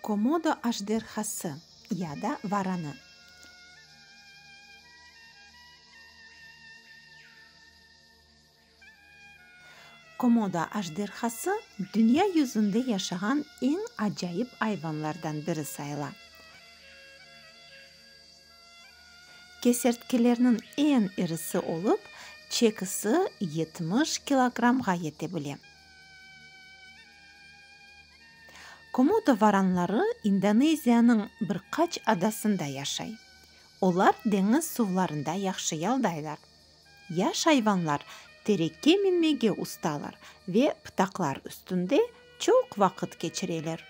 Komodo ajderhası ya da varanı. Komodo ajderhası dünya yüzünde yaşağan eñ acayip ayvanlardan biri sayıla. Kesertkilerniñ eñ irisi olıp, çekisi 70 kilogrammğa yete bile. Komodo varanları İndoneziyanıñ bir qaç adasında yaşay. Olar deñiz suvlarında yahşı yaldaylar. Yaş ayvanlar terekke minmege ustalar ve pıtaqlar üstünde çoq vaqıt keçireler.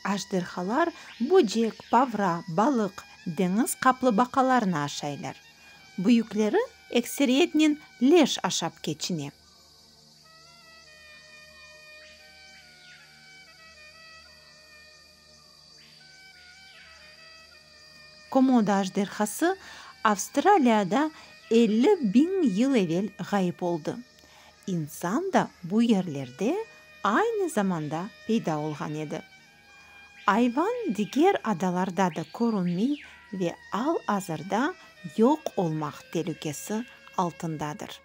Ajderhalar böcek, pavra, balıq, deñiz qaplıbaqalarını aşaylar. Büyükleri ekseriyetnen leş aşap keçine. Komodo ajderhası Avstraliyada 50 biñ yıl evel ğayıp oldı. İnsan da bu yerlerde aynı zamanda peyda olğan edi. Ayvan diger adalarda da körünmey ve al-azırda yoq olmaq telükesi altındadır.